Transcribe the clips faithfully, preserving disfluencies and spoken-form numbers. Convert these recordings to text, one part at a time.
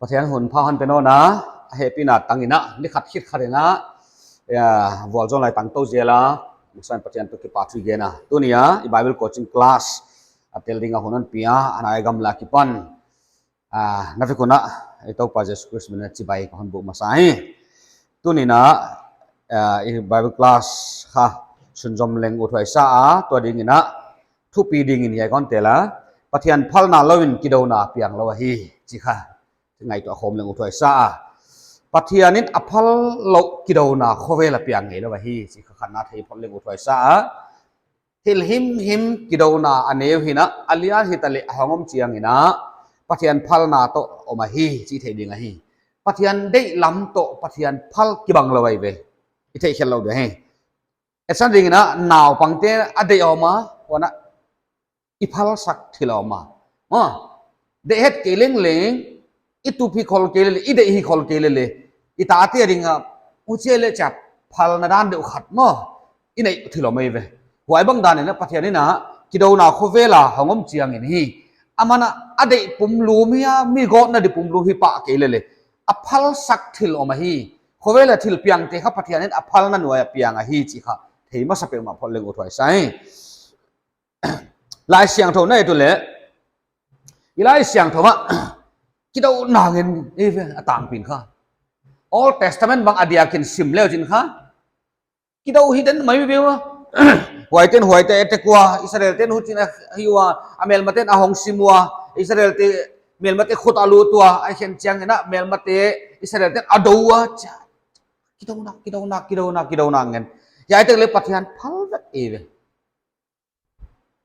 Pathian hun pha hon pe nawn a, a hehpihna tang in a, ni khat khit khat in a, ya, vualzawl lai tang tou zel a, masa in Pathian toh kipahthu i gen a. Tuni a, i Bible coaching class a tel ding a hun hon pia, a nai gam la kipan. Ah, na vek un a, i Toupa Jesu Khrist min in chibai ka hon buk masa hi. Tuni in a, ah, i Bible class kha sunzom leng uthuai sa a, tua ding in a, thupi ding in hiai kon tel a, Pathian phalna lou in kidouna piang lou ahi, chi kha. Ngaihtuah khawm leng uthuai sa a. Pathian in a phal lou kidouna khovel a piang ngei lou ahi, chi kha khatna thei phot leng uthuai sa a. Thil himhim kidouna a neu hi in a, a lian hita leh a hong om chiang in a, Pathian phalna toh om ahi, chi thei ding ahi. Pathian deih lam toh Pathian phal kibang lou ahi ve. I theih khial lou ding hi. Esan ding in a, naupangte a deih a om a, huan a i phalsak thil a om a. Ah, deih het kei leng leng, i tup hi khol kei lele, i deih hi khol kei lele, i tate a ding a, huchi leh chia phalna dan deuh khat maw, i neih thil a om ahi ve. Huai bang dan in a Pathian in a, kidouna khovel a hong om chiang in hi. Aman a, a deih pumlum hi a, mi gawtna di pumlum hi pah kei lele, a phalsak thil a om ahi. Khovel a thil piangte kha Pathian in a phalna nuai a piang ahi, chi kha. Thei masa peuhmah phot leng uthuai sa hi. Laisiangthou na et uleh, i Laisiangthou ah, kidouna ngen, eh, a tangpi in kha. Old Testament bang a diak in sim le uchin kha, kidou hi den mai ve ua. Huaite'n huaite attack ua, Israel te'n huchi'n a hih ua, a melmate'n a hong sim ua, Israel te melmate khut a lut ua, a khen chiang in a melmate Israel te'n a dou ua, chia. Kidouna, kidouna, kidouna, kidouna ngen. Hiai tak leh Pathian phal vek ahi ve.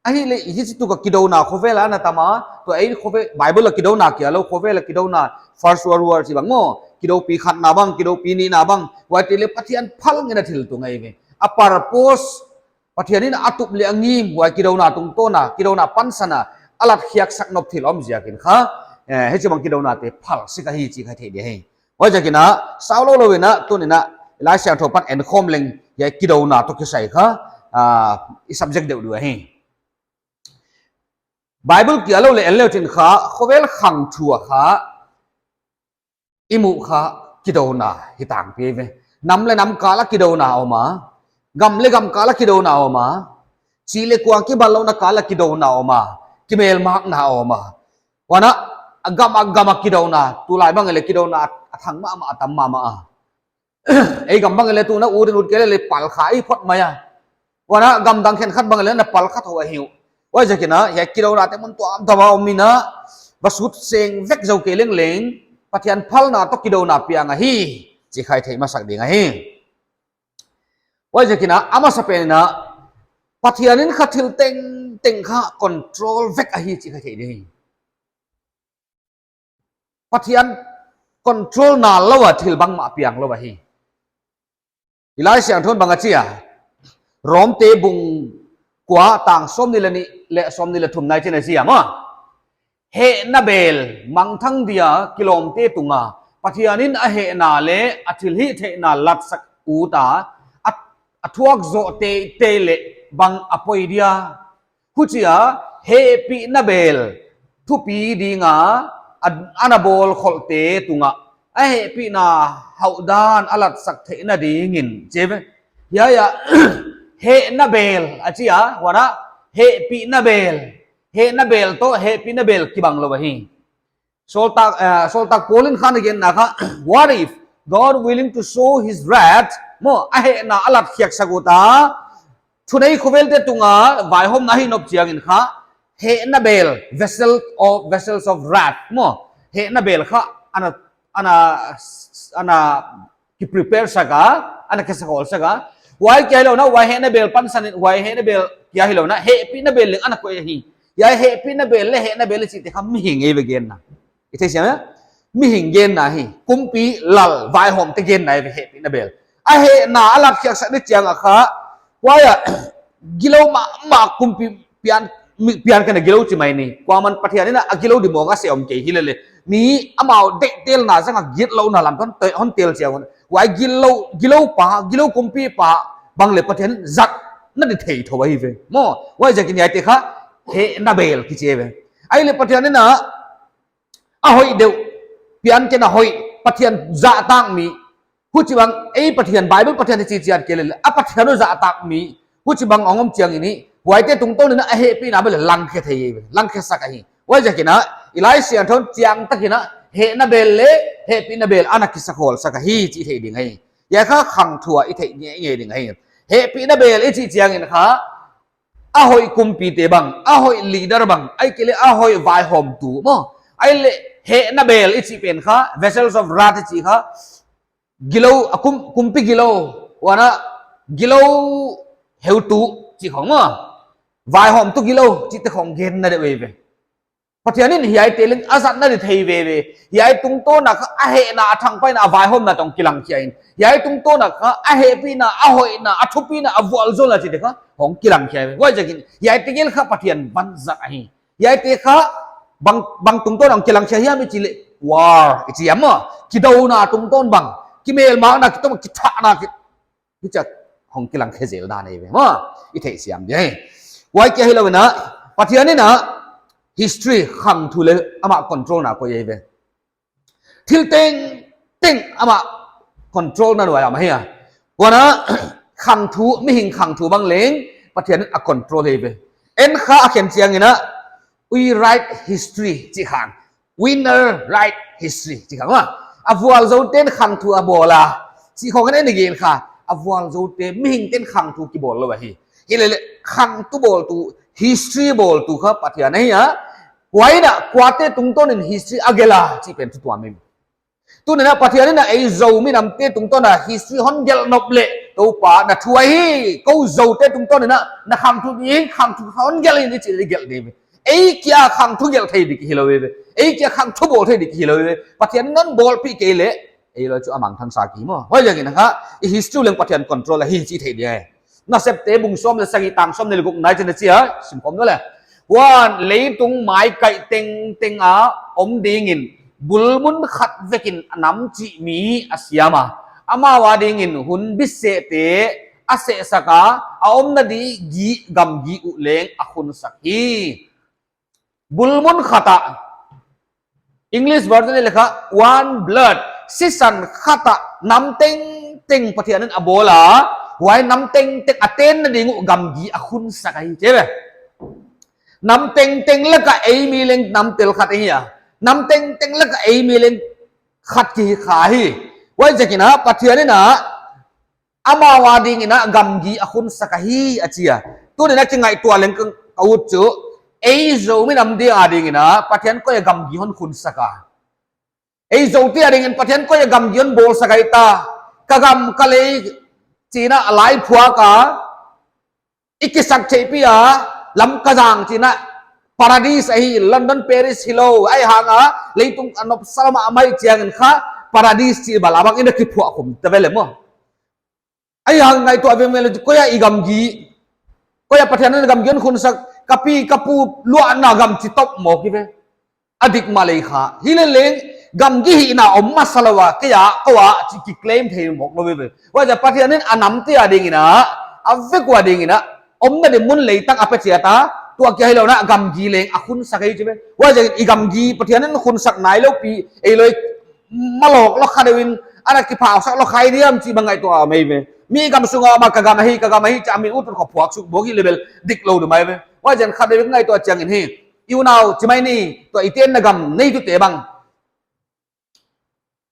Ahihleh, hichi tuk a kidouna khovel a ana tam a, tua ei khovel, Bible a kidouna kia lou, khovel a kidouna, First World War chi bang maw, kidoupi khatna bang, kidoupi nihna bang, huaite leh Pathian phal ngen a thil tung ahi ve. A purpose, Pathian in a tup leh a ngim, huai kidouna tungtawn a, kidouna pansan a, a latkhiaksak nop thil om ziak in kha, eh, hichi bang kidounate phal sek ahi chi kha thei ding hi. Huaiziakin a, sau lou lou in a, tun in a, Laisiangthou pan en khawm leng, hiai kidouna toh kisai kha, ah, i subject deuh deuh ahi. Bible kia lou leh en le uchin kha, khovel khang thu a kha, i muh kha kidouna hi tangpi ve. Nam leh nam kal a kidouna om a, gam leh gam kal a kidouna om a, chi leh kuang kibatlouhna kal a kidouna om a, kimelmakna om a. Huan a, a gam a gam a kidouna, tulai bang leh kidouna a thang mahmah, a tam mahmah a. Ei gam bang leh tun a ut in ut kei lele pal kha i phot mai a. Huan a gam dang khenkhat bang leh na pal kha thou ahi uh. Huaiziakin a, hiai kidounate mun tuamtuam a om in a, va sut seng vek zou kei leng leng, Pathian phalna toh kidouna piang ahi, chi kha i theih masak ding ahi. Huaiziakin a, a masapen in a, Pathian in kha thil tengteng kha control vek ahi chi kha i theih ding hi. Pathian control na lou a thil bangmah piang lou ahi. I Laisiangthou in bang a chi a, Rom te bung kua tang sawmnih leh nih leh sawmnih leh thum na i chin a chi a maw. Hehna bel mangthang dia kilawmte tung a, Pathian in a hehna leh a thilhihtheihna latsak ut a, a, a thuak zoh teitei leh bang a poi dia. Huchia hehpihna bel thupi ding a, a, ana bawlkholhte tung a, a hehpihna hauhdan a latsak theihna ding in, chi ve. Hiai a, hehna bel a chi a, huan a, hehpihna bel, hehna bel toh hehpihna bel kibang lou ahi. Sawltak, eh, Sawltak Paul in kha ana genna kha, what if God willing to show his wrath, maw, a hehna a latkhiaksak ut a, thunei khovelte tung a vaihawmna hi nop chiang in kha, hehna bel, vessel of, vessels of wrath, maw, hehna bel kha, ana, ana, ana ki prepare sak a, ana kisa khol sak a. Huai kia hilou in a, huai hehna bel pansan in, huai hehna bel kia hilou in a, hehpihna bel leng ana koih hi. Hiai hehpihna bel leh hehna bel leh chihte kha mihing ahi ve genna. I thei siam a? Mihing genna hi. Kumpi lal vaihawmte genna ahi ve hehpihna bel. A hehna a latkhiaksak ni chiang a kha, huai a, gilou mahmah kumpi pian, mi, pian kha na gilou chi mai ni. Kuaman Pathian in a gilou di mawng a seh om kei hi lele. Mi amau deihtelna zang a gitlouhna lam toh hon tel chiang un. Huai gilou, gilou pa, gilou kumpi pa, bang leh Pathian zatna di thei thou ahi ve. Maw, huaiziakin hiaite kha, hehna bel kichi ve. Ahihleh Pathian in a, a hoih deuh, pianthakna hoih, Pathian zahtak mi, huchibang ei Pathian, Bible Pathian i chih chiat kei leh, a Pathian uh zahtak mi, huchibang hong om chiangin, huaite tungtawnin a hehpihna bel langkhe thei, langkhe sak ahi. Huaiziakin, i Laisiangthou chiangtakin, hehna bel leh hehpihna bel ana kisakhol sak ahi chih i theih ding ahi. Hiai kha khangthu ah i theih ngeingei ding ahi. Hehpihna bel i chih chiangin kha, a hoih kumpite bang, a hoih leader bang, ahihkeileh a hoih vaihawmtu maw. Ahihleh hehna bel i chih pen kha, vessels of wrath i chih kha, gilou, a kum, kumpi gilou, huan a gilou heutu chih khong maw. Vaihawmtu gilou chihte khong genna deuh veve. Pathianin hiaite leng a zatna di thei veve. Hiai tungtawna kha a hehna, a thangpaihna, a vaihawmna toh hong kilangkhia in. Hiai tungtawna kha a hehpihna, a hoihna, a thupina, a vualzawlna chihte kha hong kilangkhia ve. Huaiziakin hiaite gel kha Pathian vanzat ahi. Hiaite kha bang, bang tungtawna hong kilangkhia hiam i chih leh war i chi hiam maw. Kidouna tungtawn bang. Kimelmakna, kitawm, kithahna, ki, hichia hong kilangkhe zel dan ahi ve maw. I theihsiam ding ahi. Huai kia hilou in, Pathianin history khangthu leh amah controlna koih ahi ve. Thil tengteng amah controlna nuai ah om ahi a. Huan a khangthu, mihing khangthu bang leng Pathianin a control ahi ve. En kha a khen chiangin, we write history chih khang. Winner write history chih khang a. A vualzoute'n khangthu a bawl a, chih khong en i gen kha. A vualzoute, mihingte'n khangthu kibawl lou ahi. Himahleh khangthu bawltu, history bawltu kha Pathian ahi a. Huai in kuate tungtawnin history a gelh a chih pen thu tuam in. Tuni'n Pathianin ei Zo minamte tungtawna history hon gelh nop leh, Toupa na thu ahi, kou Zote tungtawnin na khangthu ding, khangthu hon gelh in i chih leh gelh ding. Ei kia khangthu gelh thei di ki hilou ve. Ei kia khangthu bawl thei di ki hilou ve. Pathianin hon bawlpih kei leh, ei loi chu a mangthang sa ki maw. Huaiziakin kha, i history leng Pathian control ahi chih theih ding ahi. Nasepte bung sawm leh sagih tang sawmnih leh guk na i chin a chia, simkhawm leh. Huan leitung maikai tengteng a om dingin, bulmun khat vekin a nam chih mi a siam a. Amau adingin hun bisehte a sehsak a, a omna di gi, gamgi uh leng a khunsak hi. Bulmun khat ah, English version i leh kha, one blood, sisan khat ah nam tengteng Pathianin a bawl a, huai nam tengteng a tenna ding uh gamgi a khunsak ahi chi ve. Nam tengteng laka ei mi leng nam tel khat ahi a. Nam tengteng laka ei mi leng khat kihi kha hi. Huaiziakin Pathianin amau adingin gamgi a khunsak ahi a chi a. Tuni'n kingaihtuah leng ka ut chu, ei Zo minam di adingin Pathian koi a gamgi hon khunsak a. Ei Zote adingin Pathian koi a gamgi hon bawlsak ahi ta. Ka gam ka lei chi'n a laiphuak a, i kisak theihpih a, Lamkazang chi'n, paradise ahi, London, Paris hilou, ahihhang a, leitung a nopsa lam a mai chiangin kha, paradise chih bal a bangin a kiphuah khum ta ve leh maw. Ahihhang ngaihtuah ve mel koi a i gamgi, koi a Pathianin gamgi hon khunsak, ka pi ka pu luahna gam chi top maw ki ve. A dik mahleh kha. Hileleng, gamgi hihna om masa lou a, kei a, kou a, chih ki claim thei mawk lou ve. Huaiziak Pathianin a namte adingin, a vek ua dingin, omna di mun leitang a pe chiat a, tua kia hilou in gamgi leng a khunsak ahi chi ve. Huaiziakin i gamgi Pathianin khunsak nailou pi, ei loi malawk lou kha deuh in, ana kiphausak lou kha i diam chih bang ngaihtuah mai ve. Mi gam sunga mah ka gam ahi, ka gam ahi, chih a min ut khop phuak suk bawk hi leh bel, dik lou di mai ve. Huaiziakin khat deuh ngaihtuah chiangin hi. I unau, chi mai ni, tua i tenna gam neitute bang.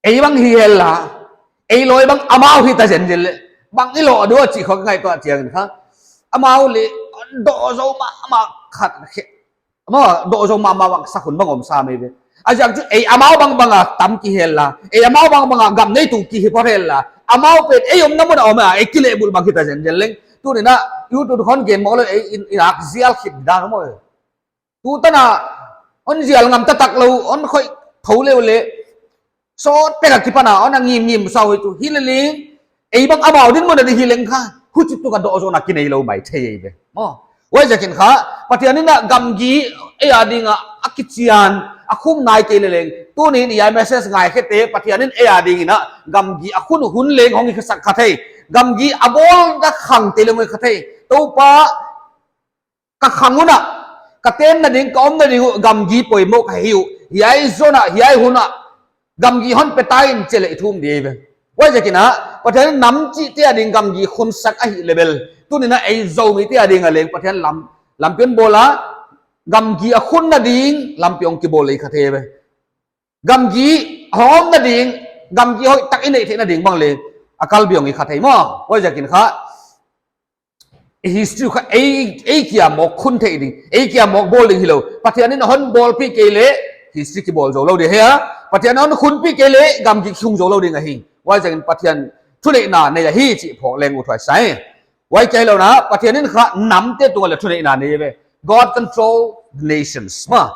Ei bang hi hel la, ei loi bang amau hi ta zenzen leh. Bang i lou dua chih khong ngaihtuah chiangin kha. Amau leh, doh zou mahmah khat khe. Amau doh zou mahmah bang sak hun bang om sa mai ve. A ziak chu ei amau bangbang a tam ki hel la. Ei amau bangbang a gam neitu ki hi phot hel la. Amau pen ei omna mun a om a, ei kilehbulh bang hi ta zenzen leng. Tuni'n, YouTube khong gen mawk lou, ei in, in ak zial khit dan maw. Tutan a, hon zial ngam taktak lou, hon khoih thou leh leh, sawt pek a kipan a, hon a ngimngim sa uh tu, hileleng, ei bang amau dinmun a di hileng kha, huchi tuk a doh zohna kinei lou mai thei ei ve. Maw. Huaiziakin kha, Pathianin gamgi, ei adinga, a kichian, a khum nai kei leleng, tuni'n hiai message ngaikhiate, Pathianin ei adingin, gamgi a khun hun leng hong hi sak kha thei, gamgi a bawlna khangte leng hong hi kha thei, Toupa, ka khang un, ka tenna ding, ka omna ding uh, gamgi poimoh ka hi uh, hiai zon a, hiai hun a, Gamgi hon pe ta in chi leh i thum di ve. Huaiziakin a, Pathian nam chihte a ding gamgi khunsak ahih leh bel, tuni'n a ei Zomite a ding a leng Pathian lam, lampi hon bawl a, gamgi a khunna ding lampi hong kibawl lei kha thei ve. Gamgi hong omna ding, gamgi hoihtak i neih theihna ding bang leng a kalbi hong hi kha thei maw. Huaiziakin kha, history kha ei, ei kia mawk khun theih ding, ei kia mawk bawl ding hilou. Pathian in a hon bawlpih kei leh history kibawl zou lou di hi a. Pathian in a hon khunpih kei leh gamgi khung zou lou ding ahi. Huaiziakin Pathian thuneihna nei ahi chih phawk leng uthuai sa ing. Huai kia hilou in a, Pathian in kha namte tung a leng thuneihna nei ve. God control the nations. Maw.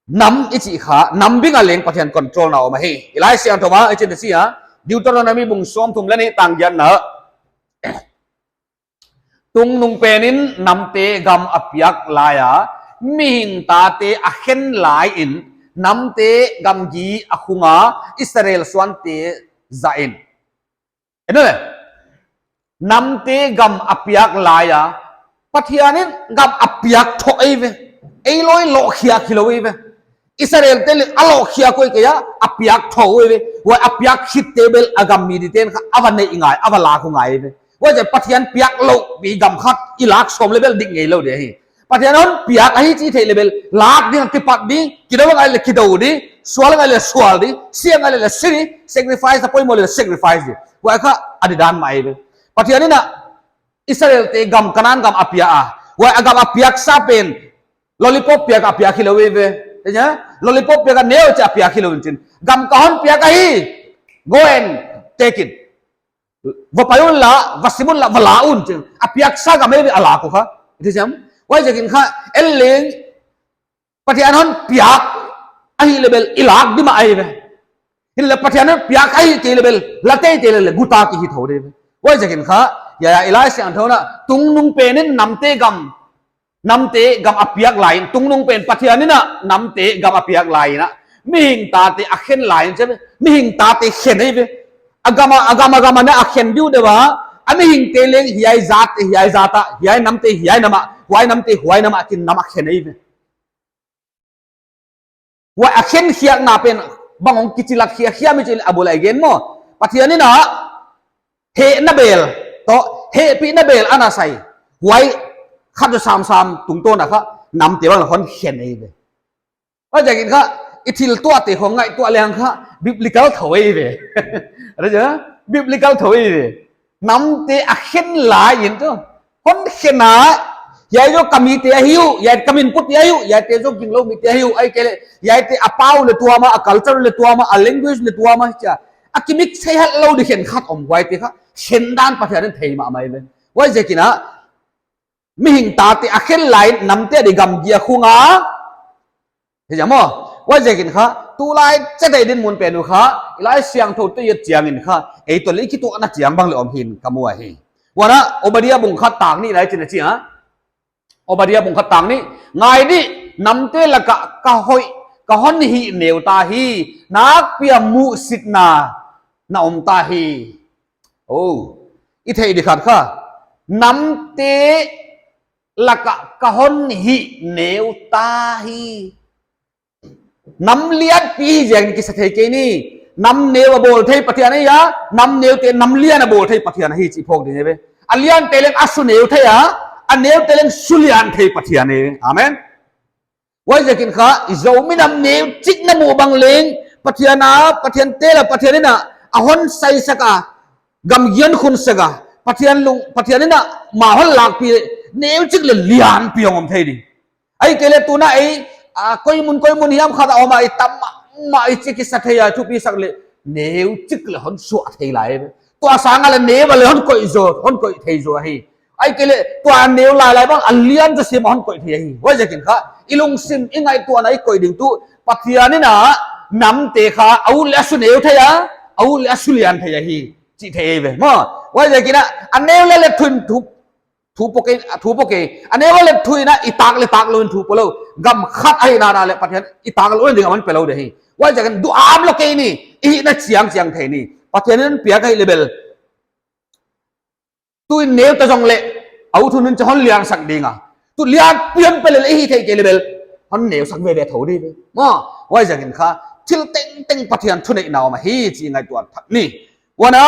Nam i chih kha, nam bing a leng Pathian control na om ahi. I Laisiangthou ah, i chih na si a, Deuteronomy bung sawmthum leh nih tang giatna. Tungnungpen in namte gam a piak lai a, mihing tate a khen lai in, namte gamgi a khung a, Israel suante zah in. En le. Namte gam a piak lai a, Pathian in gam a piak thou ei ve. Ei lou i lohkhiak hilou ei ve. Israelte leng a lohkhiak uh kei a, a piak thou ei ve. Huai a piak khit teh bel a gam mi dite'n kha a va neih ngai, a va lak uh ngai ei ve. Huaiziak Pathian piak louh pi gam khat i lak sawm leh bel dik ngeilou di hi. Pathian hon piak ahi chih theih leh bel, lak ding, kipat ding, kidou ngai leh kidou di, sual ngai leh sual di, sia ngai leh si di, sacrifice a poimoh leh sacrifice di. Huai kha a didan mah ei ve. Pathian in a Israelte gam Kanan gam a pia a. Huai a gam a piaksa pen, lollipop piak a piak hilou ei ve. Te nya, lollipop piak a neu chia piak hilou in chin. Gam ka hon piak ahi. Go and take it. Va pai un la, va sim un la, va la un chin. A piaksa gam ei ve a lak uh kha. I thei siam. Huaiziakin kha, en leng, Pathian hon piak ahih leh bel i lak di mah ei ve. Hinleh Pathian hon piak ahih kei leh bel, la teitei leh leng guta ki hi thou di ve. Huaiziakin kha, ya, ya, i Laisiangthou ah, tungnungpen in namte gam, namte gam a piak lai in, tungnungpen Pathian in a namte gam a piak lai in a, mihing tate a khen lai in chi ve, mihing tate khen ei ve. A gam a, a gam a gam a na a khen diu di ua, a mihingte leng hiai zat, hiai zat a, hiai namte hiai nam a, huai namte huai nam a, kin nam a khen ei ve. Huai a khenkhiakna pen bang hong kichilak khiak hiam i chih leh a bul a i gen maw. Pathian in a hehna bel, toh, hehpihna bel ana sai. Huai khat zaw samsam tungtawn a kha namte bang hon khen ei ve. Huaiziakin kha i thil tuahte khong ngaihtuah leng kha biblical thou ei ve. Ada ja? Biblical thou ei ve. Namte a khen lai in toh. Hon khen a, hiai zaw ka mite ahi uh, hiai ka min pute ahi uh, hiaite zaw ginglou mite ahi uh, ahihkeileh, hiaite a pau leh tuam a, a culture leh tuam a, a language leh tuam a, chia. A kimix thei hat lou di khenkhat om huaite kha, khen dan Pathian in thei mahmah ei ve. Huaiziakin a, mihing tate a khen lai in namte a di gamgi a khung a, Hi jam maw? Huaiziakin kha, tulai chet ei dinmun pen uh kha, i Laisiangthou te i et chiangin kha, ei toh leh i kituahna chiang bang leh om hi'n ka mu ahi. Huan a, Obadia bung khat tang nih lai chin a chi a. Obadia bung khat tang nih, ngai di, namte lak ah ka hoih, ka hon hih neu ta hi, nakpi a muhsitna na om ta hi. Oh, i theih di khat kha, namte lak ah ka hon hih neu ta hi. Nam lianpi hi ziakin kisa thei kei ni. Nam neu a bawl thei Pathian ahi a, nam neute nam lian a bawl thei Pathian ahi chih phawk ding ahi ve. A liante leng a su neu thei a, a neute leng su lian thei Pathian ahi ve. Amen. Huaiziakin kha, i Zomi nam neu chik na muh bang leng, Pathian a, Pathian tel a, Pathian in a, a hon saisak a, gamgi hon khunsak a, Pathian lung, Pathian in a, ma hon lakpih leh, neu chik leh lianpi hong om thei ding. Ahihkeileh tuna ei, a, koi mun, koi mun hiam khat a om a, i tam mahmah i chih kisa thei a, thupi sak leh, neu chik leh hon suah thei lai ve. Tua sang a leh neu a leh hon koih zaw, hon koih thei zaw ahi. Ahihkeileh, tua neu lailai bang, a lian zaw sim a hon koih thei ahi. Huaiziakin kha, i lungsim, i ngaihtuahna i koih ding tuh, Pathian in a, namte kha, a ut leh a su neu thei a, a ut leh a su lian thei ahi. Chih thei ve. Maw, huaiziakin a, a neu leh leh thuin thu, thu pok e, a thu pok e. A neu leh leh thuin a, i tak leh tak lou in thu po lou. Gam khat ahihna leh Pathian, i tak lou in ding a hon pe lou di hi. Huaiziakin duham lou kei ni, i hihna chiang chiang thei ni. Pathian in piak ahih leh bel. Tuin neu ta zong leh, a ut hun in cha hon liansak ding a. Tu lianpi hon pe leh leh i hih theih kei leh bel, hon neusak veve thou di ve. Maw, huaiziakin kha, thil tengteng Pathian thuneihna om ahi chih ngaihtuah thak ni. Huan a,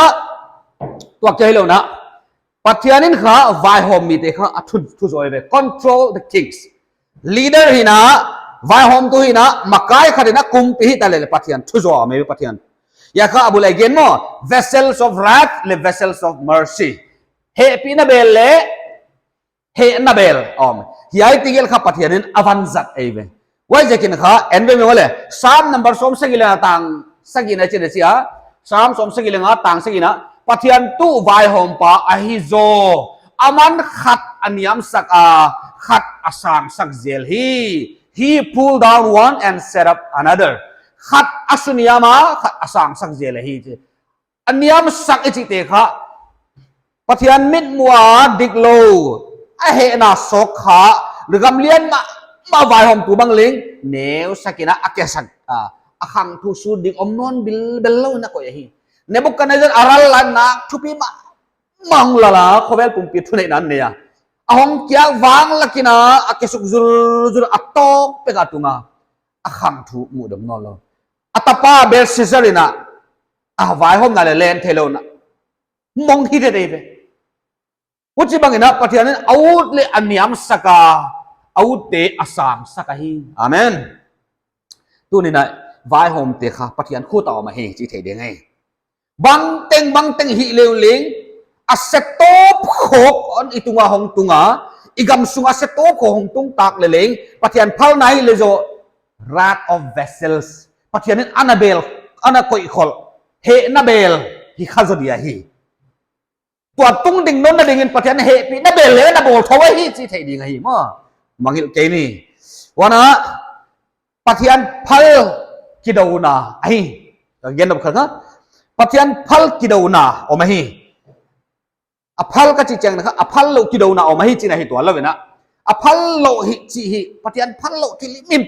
tua kia hilou in a, Pathian in kha vaihawm mite kha a thu, thu zaw ve. Control the kings. Leader hi in a, vaihawmtu hi in a, makai khat hi in a, kumpi hita leh leh Pathian thu zaw mai ve Pathian. Huai kha a bul a gen maw, vessels of wrath leh vessels of mercy. Hehpihna bel leh hehna bel om. Hiai tegel kha Pathian in a vanzat ei ve. Huaiziakin kha, en ve maw leh, Psalm number sawmsagih leh nga tang sagihna ah hichi'n a chi a. Psalm sawmsagih leh nga tang sagihna ah, Pathian tuh vaihawmpa ahi zaw. Aman khat a niamsak a, khat a sangsak zel hi. He pulled down one and set up another. Khat a suniam a, khat a sangsak zel hi chi. A niamsak i chihte kha, Pathian mitmuh a diklou, a hehna sawk kha, gam lian mahmah vaihawmtu bang leng, neusak in a, a kesak, a, a khangthu sut ding om nawn bilbel lou in a koih ahi. Nebuchadnezzar a ral a, nak thupi mahmah hong lal a, khovel pumpi thuneihna nei a. A hong kiak vanglak in a, a kesuk zurzur a, tawk pek a tung a, a khangthu muh dawm nawn lou. A tapa Belshazzar in a, a vaihawmna leh len theilou in a, mong hi dede ve. Huchibang in a Pathian in a ut leh a niamsak a, a utte a sangsak ahi. Amen. Tuni'n a vaihawmte kha Pathian khut a om ahi chih theih ding ahi. Bangteng bangteng hih leh leng, a se tawp khawk hon i tung a hong tung a, i gam sung a se tawp khawk hong tung tak leh leng, Pathian phalna hi leh zaw, wrath of vessels. Pathian in ana bel, ana koih khol, hehna bel hi kha zaw dia hi. Tua tung ding nawnna dingin Pathian hehpihna bel leh ana bawl thou ahi chih theih ding ahi maw. Mangngilh kei ni. Huan a, Pathian phal kidouna ahi. Ka gen nop khat kha, Pathian phal kidouna om ahi. A phal ka chih chiang in kha, a phal louh kidouna om ahi chihna hi tuan lou in a. A phal louh hi chih hi, Pathian phal louh thil himhim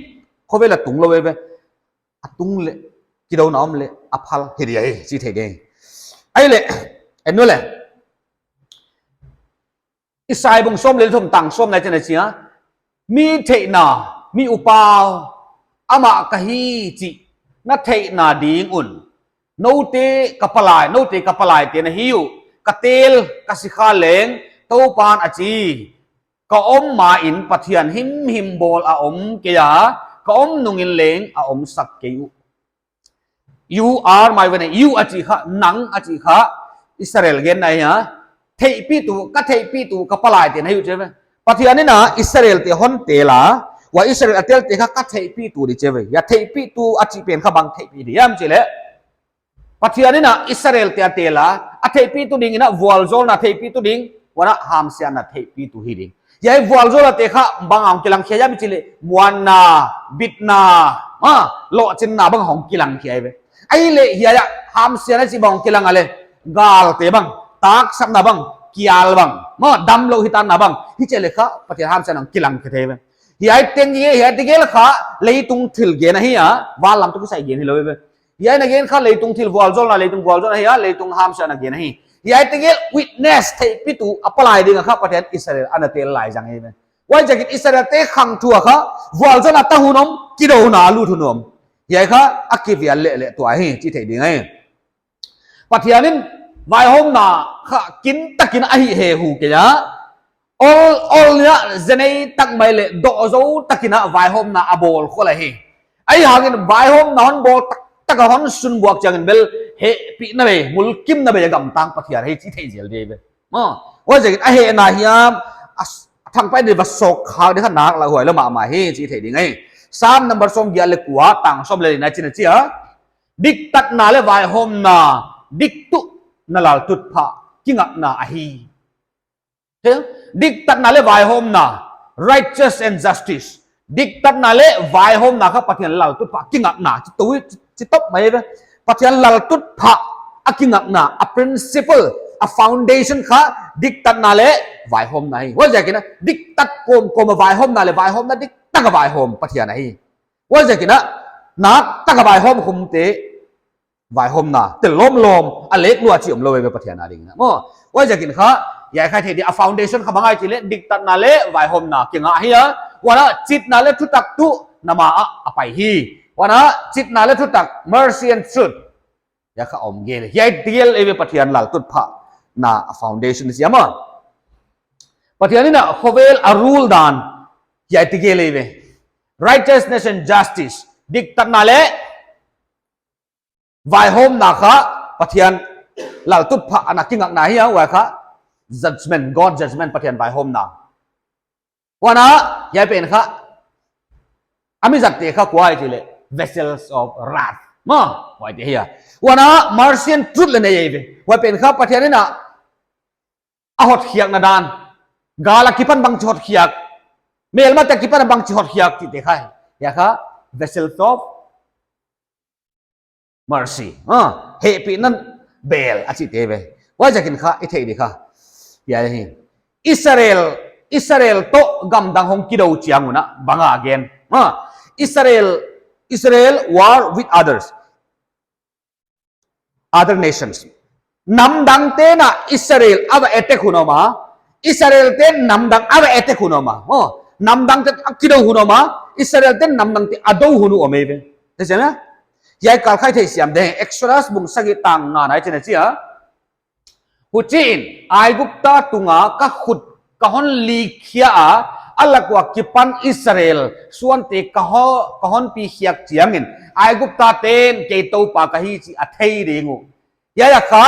khovel a tung lou ve ve. A tung leh, kidouna om leh, a phal hi dia hi, chih theih ding. Ahihleh, en u leh. Isai bung sawm leh thum tang sawmna ah hichi'n a chi a. Mi theihna, mi upa, amah ka hi chih, na theihna ding un. Noute ka palai, noute ka palaite na hi uh, ka tel, ka sikha leng, Toupa'n a chi. Ka om ma in Pathian himhim bawl a om kei a, ka om nung in leng a omsak kei uh. You are my witness. You a chih kha, nang a chih kha, Israel genna ahi a. Theihpihtu, ka theihpihtu, ka palaite na hi uh chi ve. Pathian in a Israelte hon tel a, huai Israel a telte kha ka theihpihtu di chi ve. Huai theihpihtu a chih pen kha bang theihpih di hiam chih leh, Pathian in a Israelte a tel a, a theihpihtu ding in a vualzawlna theihpihtu ding, huan a hamsiatna theihpihtu hi ding. Hiai vualzawlnate kha bang a hong kilang khia hiam i chih leh, muanna, bitna, ma, lohchinna bang hong kilang khia ve. Ahihleh hiai a hamsiatna chih bang hong kilang a leh, galte bang, taksapna bang, kial bang, ma, damlouh hitanna bang, hichi leh kha Pathian hamsiatna hong kilang khia thei ve. Hiai teng hi, hiai tegel kha leitung thil gen ahi a, van lam toh kisai gen hilou ve. Hiai na gen kha leitung thil vualzawlna, leitung vualzawlna ahi a, leitung hamsiatna gen ahi. Hiai tegel witness theihpihtu a palai ding a kha Pathian Israel ana tel lai zang ahi ve. Huaiziakin Israelte khangthu a kha vualzawlna ta hun om, kidouna lut hun om. Hiai kha a kivial leh leh tua hi, chih theih ding ahi. Pathian in vaihawmna kha kintakin a hih hehu kei a. Ol, ol in a zenei tak mai leh dohzou takin a vaihawmna a bawl khol ahi. Ahihhangin vaihawmna hon bawl taktak a hon sunbuak chiangin bel hehpihna bei, mulkimna bei a gamtang Pathian ahi chih theih zel ding ve. Ma, huaiziakin a hehna hiam, a s-, a thangpaih ding va sawk khak ding kha nak lauhuai lou mahmah hi chih theih ding ahi. Psalm number sawmgiat leh kua tang sawm leh lina ah hichi'n a chi a. Diktatna leh vaihawmna, diktuhna laltutphah kingakna ahi. He? Diktatna leh vaihawmna, righteous and justice. Diktatna leh vaihawmna kha Pathian laltutphah kingakna, chi tou, chi, chi top mai ve. Pathian laltutphah a kingakna, a principle, a foundation kha diktatna leh vaihawmna hi. Huaiziakin a diktat kawmkawm a vaihawmna leh vaihawmna diktak a vaihawm Pathian ahi. Huaiziakin a, nak tak a vaihawm khumte, vaihawmna tel lawmlawm a lek lua chih omlou ve Pathian adingin a. Maw, huaiziakin kha, hiai kha i theih ding a foundation kha bang ahia chih leh, diktatna leh vaihawmna kingah ahi a. Huan a, chitna leh thutak tuh, nama ah a pai hi. Huan a chitna leh thutak, mercy and truth. Hiai kha om gel. Hiai tegel eive Pathian laltutphahna a foundation siam a. Pathian in a khovel a rule dan hiai tegel eive. Righteousness and justice. Diktatna leh vaihawmna kha Pathian laltutphah ana kingakna hi a, huai kha judgment, God judgment, Pathian vaihawmna. Huan a, hiai pen kha, a mi zatte kha kua i chih leh, vessels of wrath. Maw, huaite hi a. Huan a, mercy and truth leng nei eive. Huai pen kha Pathian in a, a hotkhiakna dan. Gal akipan bangchi hotkhiak. Melmate akipan bangchi hotkhiak chihte kha. Hiai kha, vessels of mercy. Ah, hehpihna bel a chihte ve. Huaiziakin kha i theih di kha. Hiai hi. Israel, Israel toh gamdang hong kidou chiang un a bang a gen. Ah, Israel, Israel war with others. Other nations. Namdangte'n a Israel a va attack hun om a. Israelte'n namdang a va attack hun om a. Oh, namdangte a kidou hun om a. Israelte'n namdangte a dou hun uh om eive. Te chena? Hiai kal kha i theisiam ding. Exodus bung sagih tang ngana i chih na chia. Huchiin, Aigupta tunga ka khut ka hon lik khia a, a lak ua kipan Israel suante ka ho-, ka hon pi khiak chiangin, Aiguptate'n kei Toupa ka hi chih a thei ding uh. Hiai a kha,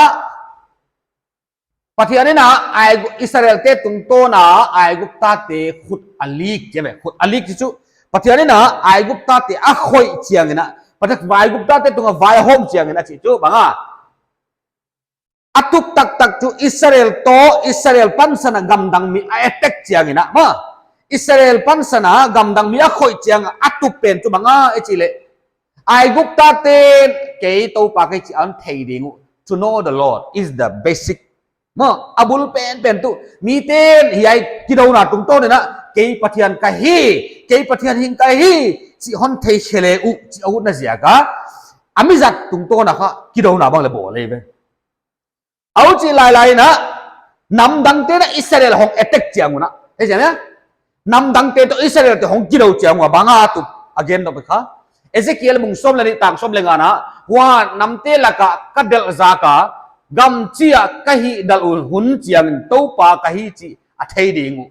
Pathian in a Aigu-, Israelte tungtawn a Aiguptate khut a lik, chi ve, khut a lik chih chu, Pathian in a Aiguptate a khoih chiangin a, Pathian Aiguptate tunga vaihawm chiangin a chih chu, bang a. A tup taktak chu Israel toh, Israel pansan a gamdang mi a attack chiangin a, maw. Israel pansan a gamdang mi a khoih chiang a, a tup pen chu bang a i chih leh. Aiguptate'n kei Toupa ka hi chih a hon thei ding uh. To know the Lord is the basic. Maw, a bul penpen tuh. Mite'n hiai kidouna tungtawn in a, kei Pathian ka hi, kei Pathian hing ka hi, chih hon thei khe le uh, chih a utna ziak a. A mi zat tungtawn a kha, kidouna bang leng bawl eive. Huchi lailai in a, namdangte'n a Israel hong attack chiang un a. Hei, chi ve? Namdangte toh Israelte hong kidou chiang un a bang a tup a gen dawk kha. Ezekiel bung sawm leh nih tang sawm leh ngana. Huan namte laka ka delh zak a, gam chia ka hih delh hun chiangin Toupa ka hi chih a thei ding uh.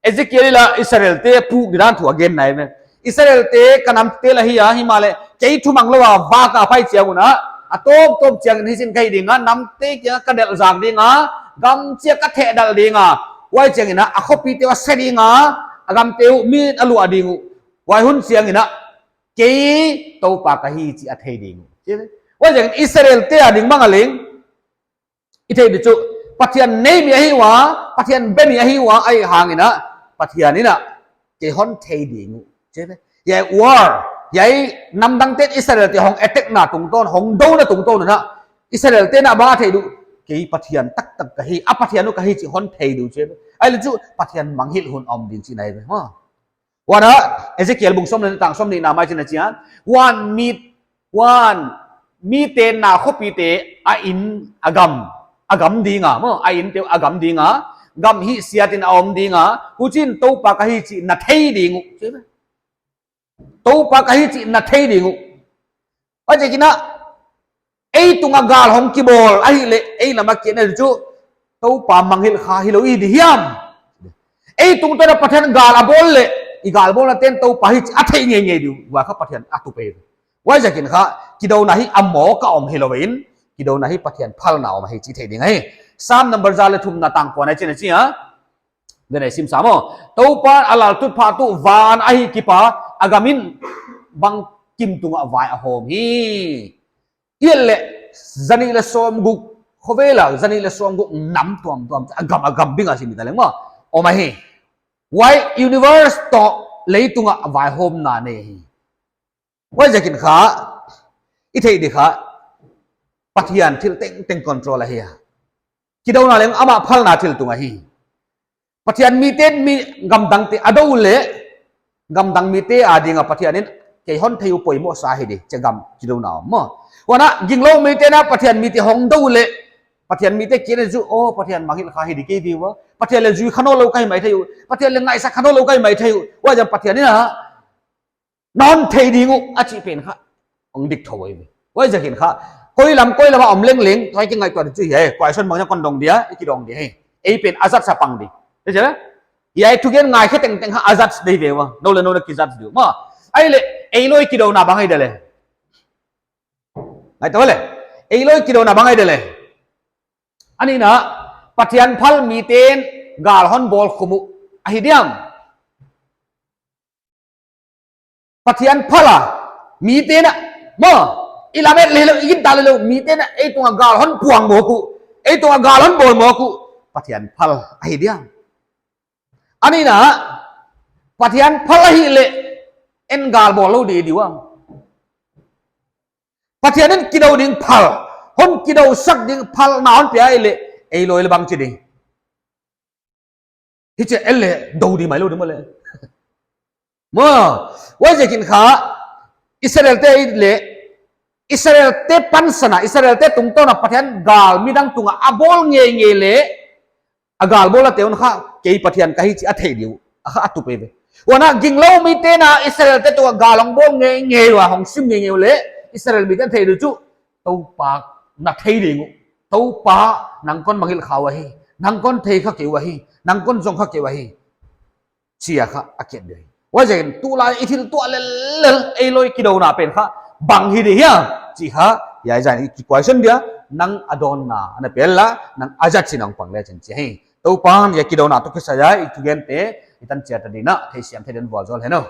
Ezekiel in a Israelte puk di dan thu a gen nai ve. Israelte ka namte lak hi a, himahleh kei thumang lou a vak a phai chiang un a, a tawptawp chiangin hichi'n ka hih ding a, namte kiang a ka delh zak ding a, gam chia ka theh delh ding a, huai chiangin a, a khopite uh a se ding a, a gamte uh mi'n a luah ding uh, huai hun chiangin a, kei Toupa ka hi chih a thei ding uh. Huai chiangin Israelte a ding bang a leng, i theih di chu, Pathian nei mi ahi ua, Pathian be mi ahi ua, ahihhangin a, Pathian in a, kei hon thei ding uh. Chi ve? Hiai war, hiai namdangte'n Israelte hong attack na tungtawn, hong douna tungtawn un a, Israelte'n a bang a thei di uh, kei Pathian taktak ka hi, a Pathian uh ka hi chih hon thei di uh chi ve. Ahihleh chu, Pathian mangngilh hun om ding chihna eive. Ha. Huan a, Ezekiel bung sawm leh nih tang sawm leh nihna mai chih na chia. Huan mi, huan mite'n a khopite a inn a gam, a gam ding a, maw, a innte uh a gam ding a, gam hihsiat in a om ding a, huchiin Toupa ka hi chih na thei ding uh. Toupa ka hi chih na thei ding uh. Huaiziakin a, ei tunga gal hong kibawl ahihleh, ei lam a kiatna chu, Toupa mangngilh kha hilou i di hiam. Ei tungtawn a Pathian gal a bawl leh, i gal bawlnate'n Toupa hi chih a thei ngeingei di uh, huai kha Pathian a tup eive. Huaiziakin kha, kidouna hi a mawk a om hilou in, kidouna hi Pathian phalna om ahi chih theih ding ahi. Psalm number za leh thumna tang kuana chih na chia. Gen ei sim sa maw. Toupa'n a laltutphah tuh van ahi kip a, a gam in bangkim tunga vai a hawm hi. Himahleh, zanih leh sawmguk, khovel a zanih leh sawmguk nam tuamtuam, a gam, a gam bing a sim i ta leng maw. Om ahi. Huai universe toh leitung a vaihawmna nei hi. Huaiziakin kha, i theih di kha, Pathian thil tengteng control ahi a. Kidouna leng amah phalna thil tung ahi. Pathian mite'n mi gamdangte a dou leh, gamdang mite a ding a Pathian in kei hon thei uh poimoh sa hi di, chi gam kidouna om maw. Huan a, ginglou mite'n a Pathian mite hong dou leh, Pathian mite kiang a chu, oh, Pathian mangngilh kha hi di kei view a. Pathian leh zui kha nawnlou ka hi maithei uh. Pathian leh ngaihsak kha nawnlou ka hi maithei uh. Huaiziakin Pathian in a, non thei ding uh a chih pen kha hong dik thou ei ve. Huaiziakin kha, koi lam koi lam a om lengleng, tuai kingaihtuah chu hi, question bang kon dong dia, i kidong dia hi. Ei pen a jat sa pang di. Te chela, hiai thugen ngaikhe tengteng kha a jat dei ve ua. Nou leh nou na ki jat diu. Maw, ahihleh, ei loi kidouna bang hi de leh. Ngaihtuah leh. Ei loi kidouna bang hi de leh. A nihna, Pathian phal miten gal hon bawl khum uh ahi diam. Pathian phal a, miten a, maw, i lamet leh lou, i gingta leh lou, miten a, ei tunga gal hon puang mawk uh, ei tunga gal hon bawl mawk uh, Pathian phal ahi diam. A nihna, Pathian phal ahihleh, en gal bawl lou di di ua. Pathian in kidou ding phal, hon kidousak ding phal na hon pia ahihleh, ei loi leh bang chi ding. Hichi en leh dou di mai lou di maw leh. Maw, huaiziakin kha, Israelte ahihleh, Israelte pansan a, Israelte tungtawn a Pathian gal midang tunga a bawl ngeingei leh, a gal bawl a te un kha, kei Pathian ka hi chih a thei di uh, a kha a tup ei ve. Huan a ginglou miten a Israelte tunga gal hong bawl ngeingei ua, hong sim ngeingei uleh, Israel miten thei di uh chu, Toupa na thei ding uh. Toupa nang kon mangngilh kha uh ahi, nang kon thei kha kei uh ahi, nang kon zong kha kei uh ahi. Chi a kha a kiat di uh. Huaiziakin tulai i thil tuah lellel ei loi kidouna pen kha bang hi di hia. Chi kha, hiai zan i ki question dia, nang a dawnna, ana pel la, nang a jat chin hong pang lechin chi hi. Toupan hiai kidouna toh kisai a, i thugente, i tan chiat a ding a, theisiam thei den vualzawl hen aw.